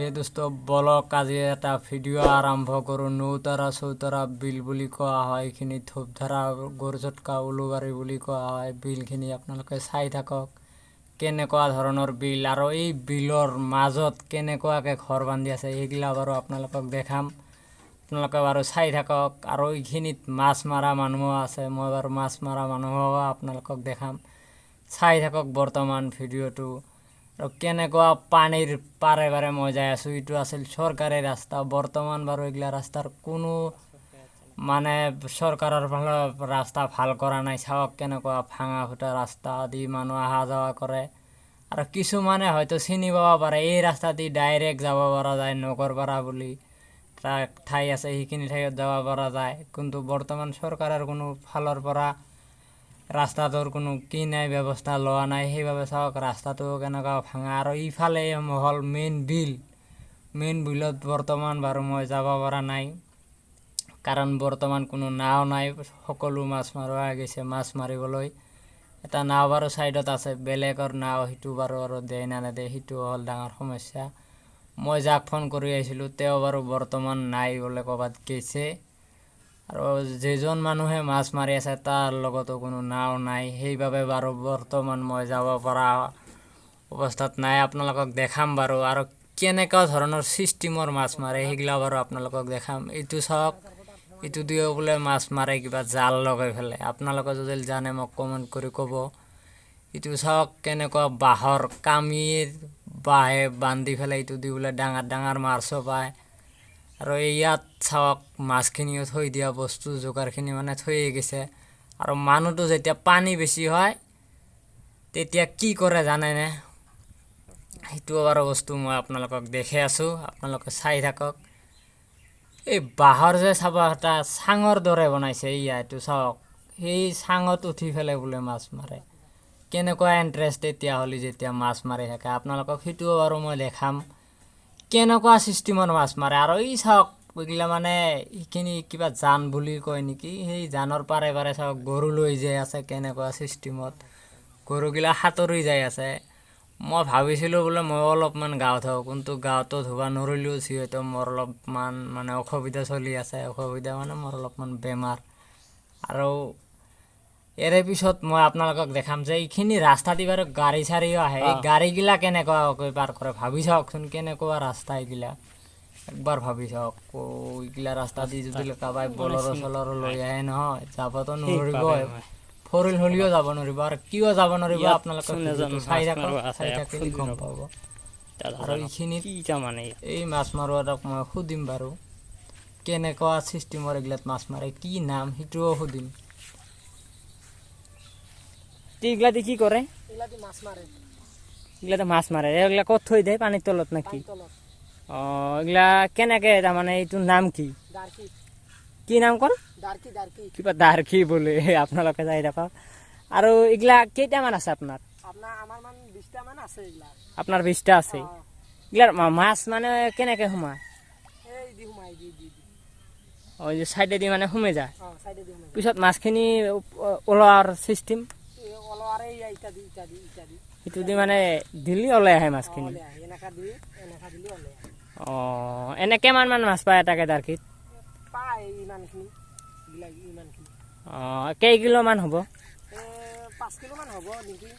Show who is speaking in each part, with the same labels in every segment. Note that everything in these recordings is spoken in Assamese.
Speaker 1: এই দোস্ত, বলক, আজি এটা ভিডিঅ' আৰম্ভ কৰোঁ। নৌতাৰা চৌতাৰা বিল বুলি কোৱা হয় এইখিনি, ধূপধাৰা গৰুচটকা উলুবাৰী বুলি কোৱা হয় বিলখিনি। আপোনালোকে চাই থাকক কেনেকুৱা ধৰণৰ বিল আৰু এই বিলৰ মাজত কেনেকুৱাকৈ ঘৰ বান্ধি আছে, সেইগিলা বাৰু আপোনালোকক দেখাম। আপোনালোকে বাৰু চাই থাকক। আৰু এইখিনিত মাছ মৰা মানুহো আছে, মই বাৰু মাছ মৰা মানুহো আপোনালোকক দেখাম। চাই থাকক বৰ্তমান ভিডিঅ'টো। আৰু কেনেকুৱা পানীৰ পাৰে পাৰে মই যাই আছোঁ। এইটো আছিল চৰকাৰী ৰাস্তা। বৰ্তমান বাৰু এইগিলা ৰাস্তাৰ কোনো মানে চৰকাৰৰ ফালৰ ৰাস্তা ভাল কৰা নাই। চাওক, কেনেকুৱা ভাঙা ফুটা ৰাস্তা দি মানুহ অহা যোৱা কৰে। আৰু কিছুমানে হয়তো চিনি পাব পাৰে, এই ৰাস্তা দি ডাইৰেক্ট যাব পৰা যায় নগৰপাৰা বুলি এটা ঠাই আছে, সেইখিনি ঠাইত যাব পৰা যায়। কিন্তু বৰ্তমান চৰকাৰৰ কোনো ফালৰ পৰা ৰাস্তাটোৰ কোনো কি নাই, ব্যৱস্থা লোৱা নাই। সেইবাবে চাওক, ৰাস্তাটো কেনেকুৱা ভাঙা। আৰু ইফালে হ'ল মেইন বিল। মেইন বিলত বৰ্তমান বাৰু মই যাব পৰা নাই, কাৰণ বৰ্তমান কোনো নাও নাই। সকলো মাছ মাৰোৱা গৈছে মাছ মাৰিবলৈ। এটা নাও বাৰু ছাইডত আছে, বেলেগৰ নাও, সেইটো বাৰু আৰু দিয়ে না নেদে, সেইটো হ'ল ডাঙৰ সমস্যা। মই যাক ফোন কৰি আহিছিলোঁ, তেওঁ বাৰু বৰ্তমান নাই বোলে, ক'ৰবাত গৈছে। আৰু যিজন মানুহে মাছ মাৰি আছে, তাৰ লগতো কোনো নাও নাই। সেইবাবে বাৰু বৰ্তমান মই যাব পৰা অৱস্থাত নাই। আপোনালোকক দেখাম বাৰু, আৰু কেনেকুৱা ধৰণৰ ছিষ্টেমৰ মাছ মাৰে, সেইগিলা বাৰু আপোনালোকক দেখাম। এইটো চাওক, এইটো দিও বোলে মাছ মাৰে, কিবা জাল লগাই পেলাই। আপোনালোকে যদি জানে, মোক কমেণ্ট কৰি ক'ব। এইটো চাওক, কেনেকুৱা বাঁহৰ কামিৰ বাঁহে বান্ধি পেলাই এইটো দি বোলে ডাঙৰ ডাঙৰ মাছো পায়। আৰু ইয়াত চাওক, মাছখিনিও থৈ দিয়া বস্তু যোগাৰখিনি মানে থৈয়ে গৈছে। আৰু মানুহটো যেতিয়া পানী বেছি হয়, তেতিয়া কি কৰে জানেনে? সেইটো বাৰু বস্তু মই আপোনালোকক দেখাই আছোঁ, আপোনালোকে চাই থাকক। এই বাঁহৰ যে চাব, এটা চাঙৰ দৰে বনাইছে। এইয়া এইটো চাওক, সেই চাঙত উঠি পেলাই বোলে মাছ মাৰে। কেনেকুৱা ইণ্টাৰেষ্ট তেতিয়াহ'লে যেতিয়া মাছ মাৰি থাকে। আপোনালোকক সেইটোও বাৰু মই দেখাম, কেনেকুৱা ছিষ্টেমৰ মাছ মাৰে। আৰু এই চাওক, এইগিলা মানে সেইখিনি কিবা জান বুলি কয় নেকি, সেই জানৰ পাৰে পাৰে চাওক, গৰু লৈ যাই আছে। কেনেকুৱা ছিষ্টেমত গৰুগিলা সাঁতুৰি যাই আছে। মই ভাবিছিলোঁ বোলে ময়ো অলপমান গাও ধোওঁ, কিন্তু গাটো ধুব নোৱাৰিলোঁ, যিহেতু মোৰ অলপমান মানে অসুবিধা চলি আছে। অসুবিধা মানে মোৰ অলপমান বেমাৰ। আৰু ইয়াৰে পিছত মই আপোনালোকক দেখাম যে এইখিনি ৰাস্তা দি বাৰু গাড়ী চাড়ীও আহে, এই গাড়ীগিলা কেনেকুৱাকৈ পাৰ কৰে। ভাবি চাওকচোন, কেনেকুৱা ৰাস্তা এইগিলা, একবাৰ ভাবি চাওক। এইগিলা ৰাস্তা দি যদি কাৰোবাই বলৰো চলৰো লৈ আহে নহয়, যাবতো নোৱাৰিবই, ফৰিল হ'লেও যাব নোৱাৰিব। আৰু কিয় যাব নোৱাৰিব, আপোনালোকে ভিডিঅ'টো চাই থাকক, চাই থাকিলে গম পাব। আৰু এইখিনিত
Speaker 2: কি মানে
Speaker 1: এই মাছ মাৰোৱাটোক মই সুধিম বাৰু, কেনেকুৱা ছিষ্টেমৰ এইগিলাত মাছ মাৰে, কি নাম, সেইটোও সুধিম।
Speaker 2: এইগিলা দি কি কৰে?
Speaker 3: এইগিলা দি মাছ মাৰে।
Speaker 2: এইগিলাতে মাছ মাৰে। এইগিলা ক'ত থৈ দিয়ে, পানীৰ তলত নেকি?
Speaker 3: তলত।
Speaker 2: অ, এইগিলা কেনেকে তাৰমানে, এইটোৰ নাম কি?
Speaker 3: দাৰকি।
Speaker 2: কি নাম কল?
Speaker 3: দাৰকি, দাৰকি।
Speaker 2: কিবা দাৰকি বোলে। আপোনালোকে চাই থাকক। আৰু এইগিলা কেইটামান আছে আপোনাৰ?
Speaker 3: আপোনাৰ আমাৰ মান 20টা মান আছে এইগিলা।
Speaker 2: আপোনাৰ 20টা আছে?
Speaker 3: অ।
Speaker 2: এইগিলাৰ মাছ মানে কেনেকে সোমায়?
Speaker 3: এই দি সোমাই দি দি দি।
Speaker 2: অ, এই চাইডে দি মানে সোমাই যায়?
Speaker 3: অ, চাইডে দি সোমাই।
Speaker 2: পিছত মাছখিনি ওলোৱাৰ চিষ্টেম?
Speaker 3: এই ওলোৱাৰে ইটা দি, ইটা দি, ইটা দি।
Speaker 2: সেইটো দি মানে দিলি ওলাই আহে মাছখিনি?
Speaker 3: ওলাই আহে। এনেকা দি, এনেকা দিলি ওলাই আহে।
Speaker 2: অ, এনে কিমান মান মাছ পায় এটাকে দাৰকিত?
Speaker 3: পায় ইমানখিনি, এইবিলাক ইমানখিনি।
Speaker 2: অ, কেই কিলো মান হ'ব?
Speaker 3: এ 5 কিলো মান হ'ব নেকি।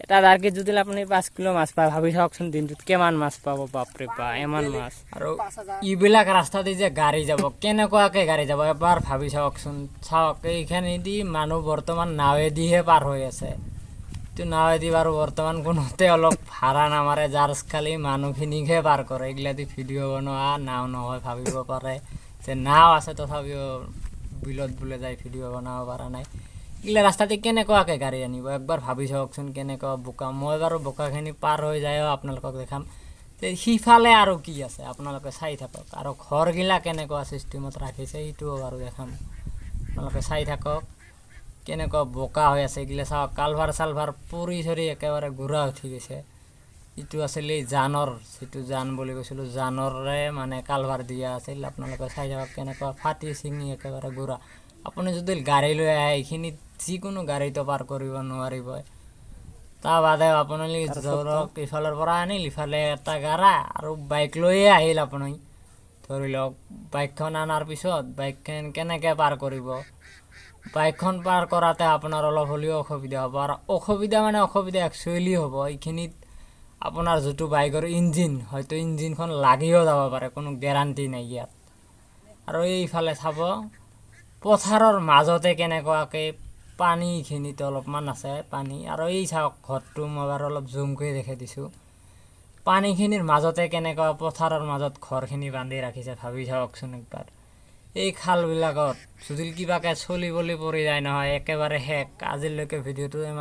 Speaker 2: এটা দাৰকিত যদি আপুনি 5 কিলো মাছ পায়, ভাবি চাওকচোন দিনটোত কিমান মাছ পাব। বাপৰে বা, ইমান মাছ!
Speaker 1: আৰু
Speaker 3: 5000।
Speaker 1: এইবিলাক ৰাস্তা দি যে গাড়ী যাব, কেনেকুৱাকে গাড়ী যাব, এবাৰ ভাবি চাওকচোন। চাওক, এইখিনিদি মানুহ বৰ্তমান নাৱেদিহে পাৰ হৈ আছে। এইটো নাৱেদি বাৰু বৰ্তমান কোনোতে অলপ ভাড়া নামাৰে, যাৰ খালি মানুহখিনিকহে পাৰ কৰে। এইগিলা দি ভিডিঅ' বনোৱা নাও নহয়, ভাবিব পাৰে যে নাও আছে, তথাপিও বিলত বোলে যাই ভিডিঅ' বনাব পৰা নাই। এইগিলা ৰাস্তাতে কেনেকুৱাকে গাড়ী আনিব, একবাৰ ভাবি চাওকচোন। কেনেকুৱা বোকা! মই বাৰু বোকাখিনি পাৰ হৈ যায়ো আপোনালোকক দেখাম তে সিফালে আৰু কি আছে, আপোনালোকে চাই থাকক। আৰু ঘৰগিলা কেনেকুৱা ছিষ্টেমত ৰাখিছে, সেইটোও বাৰু দেখাম। আপোনালোকে চাই থাকক। কেনেকুৱা বোকা হৈ আছে এইগিলা চাওক, কালভাৰ চালভাৰ পৰি চৰি একেবাৰে গুড়া উঠি গৈছে। ইটো আছিল এই জানৰ, যিটো জান বুলি কৈছিলোঁ, জানৰে মানে কালভাৰ দিয়া আছিল। আপোনালোকে চাই থাকক, কেনেকুৱা ফাটি ছিঙি একেবাৰে গুড়া। আপুনি যদি গাড়ী লৈ আহে, এইখিনিত যিকোনো গাড়ীটো পাৰ কৰিব নোৱাৰিব। তাৰ বাদে আপোনালোকে ধৰক ইফালৰ পৰা আনিল, ইফালে এটা গাৰা আৰু বাইক লৈয়ে আহিল আপুনি। ধৰি লওক বাইকখন অনাৰ পিছত বাইকখন কেনেকৈ পাৰ কৰিব? বাইকখন পাৰ কৰাতে আপোনাৰ অলপ হ'লেও অসুবিধা হ'ব। আৰু অসুবিধা মানে অসুবিধা একচুৱেলি হ'ব এইখিনিত আপোনাৰ যিটো বাইকৰ ইঞ্জিন, হয়তো ইঞ্জিনখন লাগিও যাব পাৰে, কোনো গেৰাণ্টি নাই ইয়াত। আৰু এইফালে চাব, পথাৰৰ মাজতে কেনেকুৱাকৈ পানীখিনিত অলপমান আছে পানী। আৰু এই চাওক ঘৰটো, মই বাৰু অলপ জুম কৰি দেখাই দিছোঁ। পানীখিনিৰ মাজতে কেনেকুৱা পথাৰৰ মাজত ঘৰখিনি বান্ধি ৰাখিছে, ভাবি চাওকচোন একবাৰ। এই খালবিলাকত যদি কিবাকৈ চলিবলৈ পৰি যায় নহয়, একেবাৰে শেষ। আজিলৈকে ভিডিঅ'টো ইমান।